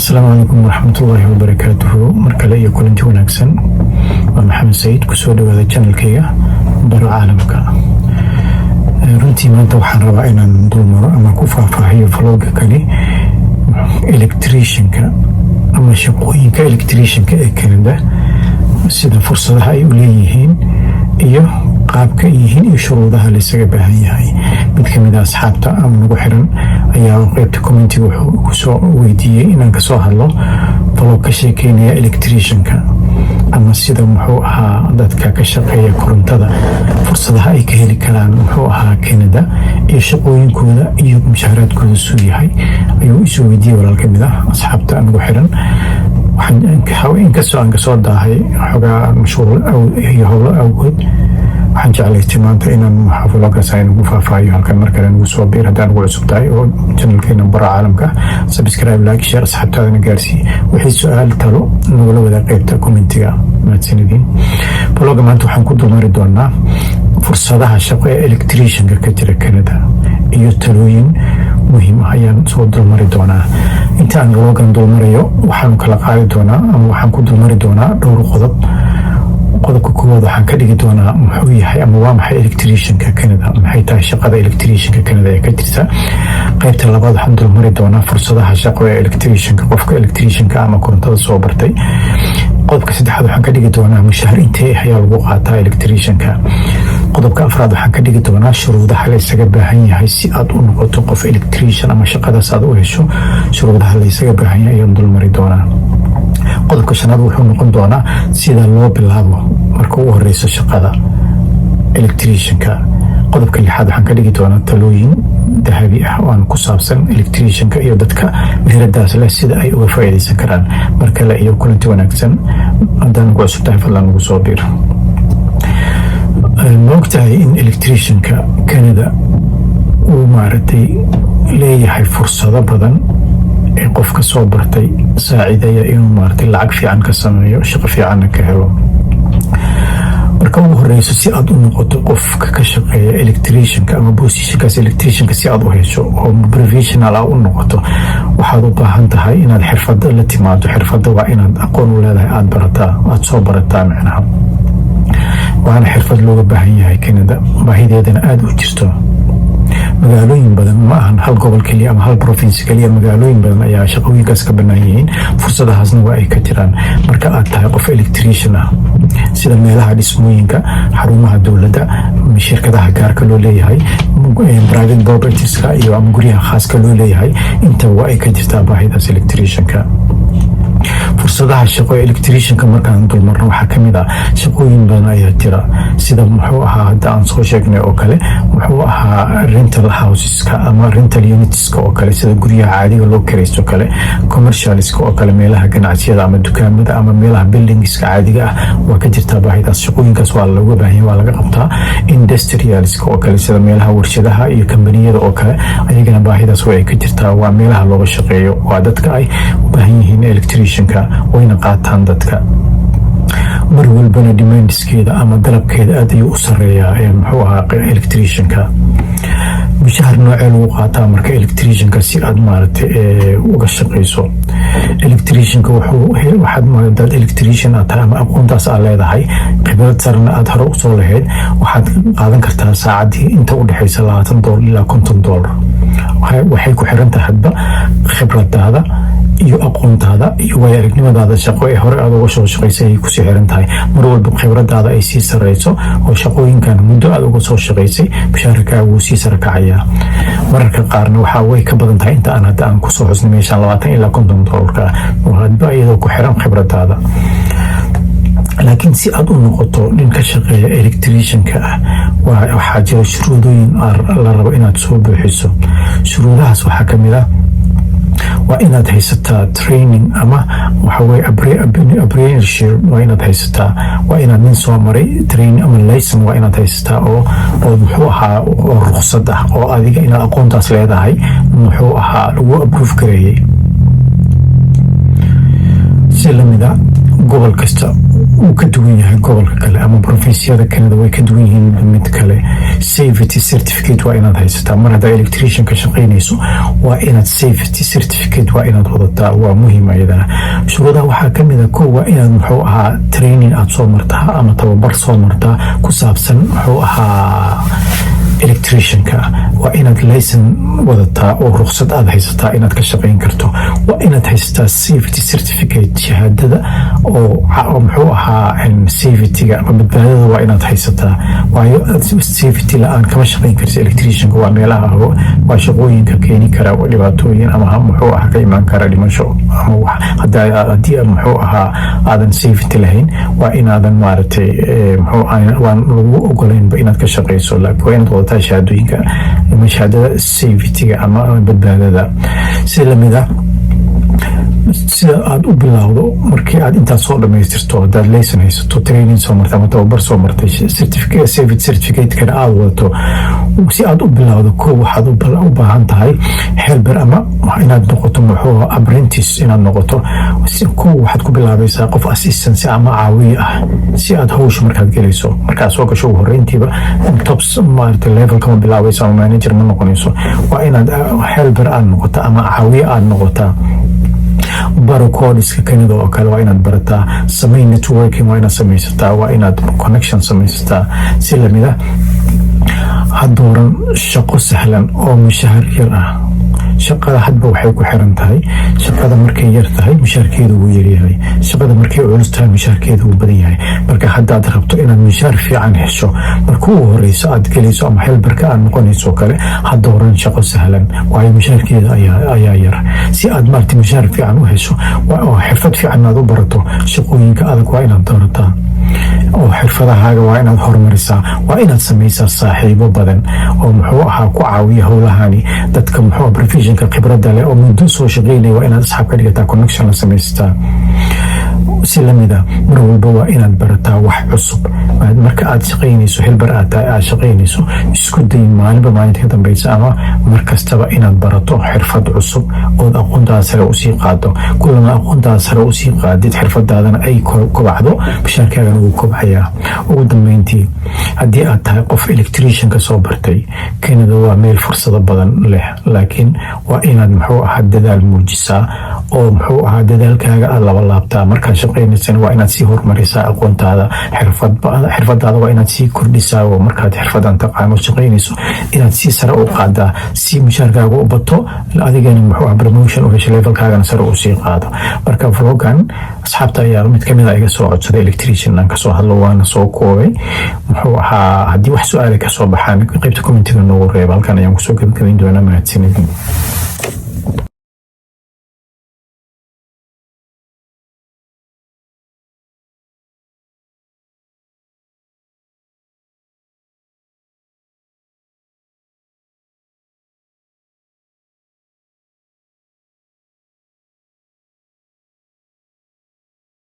Asalaamu calaykum waraxmatullaahi wabarakaatuhu. Mar kale iyo kulanti wanaagsan. Waa Maxamed Sayid, kusoo dhawaada channelkayga Baro Caalamka. Runtii maanta waxaan rabaa inaan dulmaro ama ku faahfaahiyo vlogga kani electricianka ama shaqooyinka electricianka ee Canada, sida fursadaha ay u leeyihiin iyo qaabka ay yihiin iyo shuruudaha laysaga baahan yahay. Mid kamid a asxaabta ama nagu xiran ayaa qeybta commentiga wuxuu kusoo weydiiyey inaan kasoo hadlo vlog ka sheekeynaya electricianka ama sida, muxuu ahaa, dadka ka shaqeeya korontada fursadaha ay ka heli karaan, muxuu ahaa, Canada iyo shaqooyinkooda iyo mushaaraadkooda suu yahay ayuu isoo weydiiyey walaal kamid ah asxaabta nagu xiran. Inkastoo aan kasoo daahay xogaa mashquul iyo howlo awgood, waxaan jeclaystay maanta inaan vloggaas aynugu faahfaahiyo halkan. Mar kale nagu soo biir haddaan ugu cusub tahay oo channelkeena Baro Caalamka. Subscribe, like, share, asxaabtaadana gaarsii. Wixii su-aal, talo nagula wadaag qaybta commentiga. Mahadsanidin. Vlogga maanta waxaan ku dulmari doonaa fursadaha shaqo ee electricianka ka jira Canada iyo talooyin muhiim ah ayaan soo dulmari doonaa. Inta aan vloggan dulmarayo, waxaan kala qaadi doonaa ama waxaan ku dulmari doonaa dhowr qodob. Qodobka koowaad waxaan ka dhigi doonaa muxuu yahay ama waa maxay electricianka Canada, maxay tahay shaqada electricianka Canada ee ka jirta. Qaybta labaad waxaan dulmari doonaa fursadaha shaqo ee electricianka, qofka electricianka ama korontada soo bartay. Qodobka saddexaad waxaan ka dhigi doonaa mushaar intee ayaa lagu qaataa electricianka. Qodobka afraad waxaan ka dhigi doonaa shuruudaha la isaga baahan yahay si aad u noqoto qof electrician ama shaqadaas aad u hesho. Shuruudaha la isaga baahan yahay ayaan dulmari doonaa. Qodobka shanaad wuxuu noqon doonaa sida loo bilaabo marka ugu horeyso shaqada electricianka. Qodobka lixaad waxaan ka dhigi doonaa talooyin dahabi ah oo aan ku saabsan electricianka iyo dadka meheradaas leh sida ay uga faa'iidaysan karaan. Mar kale iyo kulanti wanaagsan. Haddaan nagu cusub tahay, fadlan nagu soo biir. Ma ogtahay in electricianka Canada uu maaragtay leeyahay fursado badan ee qofka soo bartay saacidaya inuu maaragtay lacag fiican ka sameeyo, shaqo fiicanna ka helo? Marka ugu horeyso, si aad u noqoto qofka ka shaqeeya electricianka ama positionkaas electricianka si aad u hesho oo professional ah u noqoto, waxaad u baahan tahay inaad xirfada la timaado. Xirfadda waa inaad aqoon u leedahay, aad barataa, aad soo barataa micnaha. Waana xirfad looga baahan yahay Canada, baahideedana aada u jirto. Magaalooyin badan, ma ahan hal gobol keliya ama hal province keliya, magaalooyin badan ayaa shaqooyinkaas ka bannaan yihiin, fursadahaasna waa ay ka jiraan. Marka aad tahay qof electrician ah, sida meelaha dhismooyinka, xarumaha dowladda, shirkadaha gaarka loo leeyahay, private propertieska iyo ama guryaha khaaska loo leeyahay, intaba waa ay ka jirtaa baahidaas electricianka. Fursadaha shaqo ee electricianka markaan dulmarno, waxaa kamid ah shaqooyin badan ayaa jira, sida, muxuu ahaa, hadda aan soo sheegnay oo kale, muxuu ahaa, rental houseska ama rental unitska oo kale, sida guryaha caadiga loo kiraysto kale, commercialska oo kale, meelaha ganacsiyada ama dukaamada ama meelaha buildingska caadiga ah, waa ka jirtaa baahidaas. Shaqooyinkaas waa looga baahanya, waa laga qabtaa. Industrialska oo kale, sida meelaha warshadaha iyo kambaniyada oo kale, ayagana baahidaas waa ay ka jirtaa. Waa meelaha looga shaqeeyo, waa dadka ay u baahan yihiin electricianka, wayna qaataan dadka mar walbana. Demandskeeda ama dalabkeeda aad ayuu u sareeyaa, muxuu ahaa, electricianka. Mushahar noocee lagu qaataa marka electricianka? Si aad maaragtay uga shaqeyso electricianka, waxaad hadaad electrician aad tahay ama aqoontaas aad leedahay, khibrad sarena aad hore usoo lahayd, waxaad qaadan kartaa saacaddii inta u dhexeysa $20 ilaa $50. Waxay ku xiran tahay hadba khibradaada iyo aqoontaada iyo waayo aragnimadaada shaqo ee hore aad uga soo shaqaysay ayay kusii xiran tahay. Mar walba khibradaada ay sii sareyso oo shaqooyinkan muddo aad uga soo shaqaysay, mushaharkaaga wuu sii sara kacayaa. Mararka qaarna waxaa way ka badan tahay inta aan hadda aan kusoo xusnay meeshaan, 20 ilaa 50 doolarka, oo hadba iyadoo ku xiran khibradaada. Laakiin si aad u noqoto nin ka shaqeeya electricianka ah, waxaa jira shuruudooyin la rabo inaad soo buuxiso. Shuruudahaas waxaa kamid ah waa inaad haysataa training ama waxaweye apprenticeship waa inaad haysataa, waa inaad nin soo maray training ama license waa inaad haysataa oo muxuu ahaa, oo ruqsad ah oo adiga inaad aqoontaas leedahay, muxuu ahaa, lagu approve gareeyey. Si lamida gobol Gobol kasta uu ka duwan yahay gobolka kale, ama province-yada Canada way ka duwan yihiin mid kale. Safety certificate waa inaad haysataa. Mar haddaa electrician ka shaqaynayso, waa inaad safety certificate waa inaad wadataa, waa muhiim ayadana. Shuruudaha waxaa kamid a: ko, waa inaad, muxuu ahaa, training aad soo martaa ama tababar soo martaa ku saabsan, muxuu ahaa, electricianka. Waa inaad license wadataa oo ruqsad aad haysataa inaad ka shaqayn karto. Waa inaad haysataa safety certificate, shahaadada oo, muxuu ahaa, safetyga ama badbaadada waa inaad haysataa, waayo safety la-aan kama shaqayn karta electricianka. Waa meelaha, waa shaqooyinka keeni kara dhibaatooyin ama, muxuu ahaa, ka imaan kara dhimasho ama haddii, muxuu ahaa, aadan safety lahayn, waa inaadan, maaragtay, muxuu, waan lagu ogolaynba inaad ka shaqayso. Laakiin waa inaad wadataa shahaadooyinka ama shahaadada safetyga ama badbaadada. Si lamid ah, sida aada u bilowdo, markii aad intaas soo dhamaystirto, haddaad license haysato, training soo martay ama tababar soo martay, safety certificate-kana aada wadato, si aad u bilowdo, ko, waxaad u baahan tahay helper ama inaad noqoto, muxuu, apprentice inaad noqoto. Ko, waxaad ku bilaabaysaa qof assistant ama caawiye ah si aad hawsha markaad gelayso. Markaad soo gasho ugu horreyntiiba top, maarata, level kama bilaabayso ama manager ma noqonayso. Waa inaad helper aad noqoto ama caawiye aad noqotaa. Baro codeska Canada oo kale waa inaad barataa. Samey networking, waa inaad samaysataa, waa inaad connection samaysataa. Si lamid ah, ha dooran shaqo sahlan oo mushahar yar ah. Shaqada hadba waxay ku xiran tahay. Shaqada markay yar tahay, mushaarkeedu wuu yaryahay. Shaqada markay culus tahay, mushaarkeedu wuu badan yahay. Marka haddaad rabto inaad mushaar fiican hesho marka ugu horeyso aad gelayso ama helperka aad noqonayso kale, ha dooran shaqo sahlan, waayo mushaarkeeda ayaa yar. Si aad, maarata, mushaar fiican u hesho oo xirfad fiican aad u barato, shaqooyinka adag waa inaad doorataa oo xirfadahaaga waa inaad horumarisaa. Waa inaad samaysaa saaxiibo badan oo, muxuu ahaa, ku caawiya howlahani. Dadka, muxuu, professionka khibradda leh oo muddo soo shaqeynaya waa inaad asxaab ka dhigataa, connection la samaysataa. Si lamid a, mar walba waa inaad barataa wax cusub. Marka aad shaqaynayso, helper aad tahay, aad shaqaynayso, isku day maalinba maalinta ka dambeysa ama mar kastaba inaad barato xirfad cusub ood aqoontaada sare usii qaado. Kulama aqoontaada sare usii qaadid, xirfadaadana ay kobacdo, mushaarkaagana wuu kobcayaa. Ugu dambeyntii, haddii aad tahay qof electrician ka soo bartay, Canada waa meel fursado badan leh, laakiin waa inaad, muxuu ahaa, dadaal muujisaa oo, muxuu ahaa, dadaalkaaga aad laba laabtaa. Markaad shaqaynaysana waa inaad sii horumarisaa aqoontaada, xirfadaada waa inaad sii kordhisaa, oo markaad xirfadan taqaano shaqaynayso inaad sii sare u qaadaa si mushaarkaaga u bato, adigana, muxuu ah, promotion u hesho, levelkaagana sare u sii qaado. Marka vlogan asxaabta ayaa mid kamid a iga soo codsaday electrician aan kasoo hadlo, waana soo koobay. Muxuu ahaa, haddii wax su-aala kasoo baxaan, qaybta commentiga noogu reeba. Halkan ayaan kusoo gabagabayn doonaa. Mahadsanidin.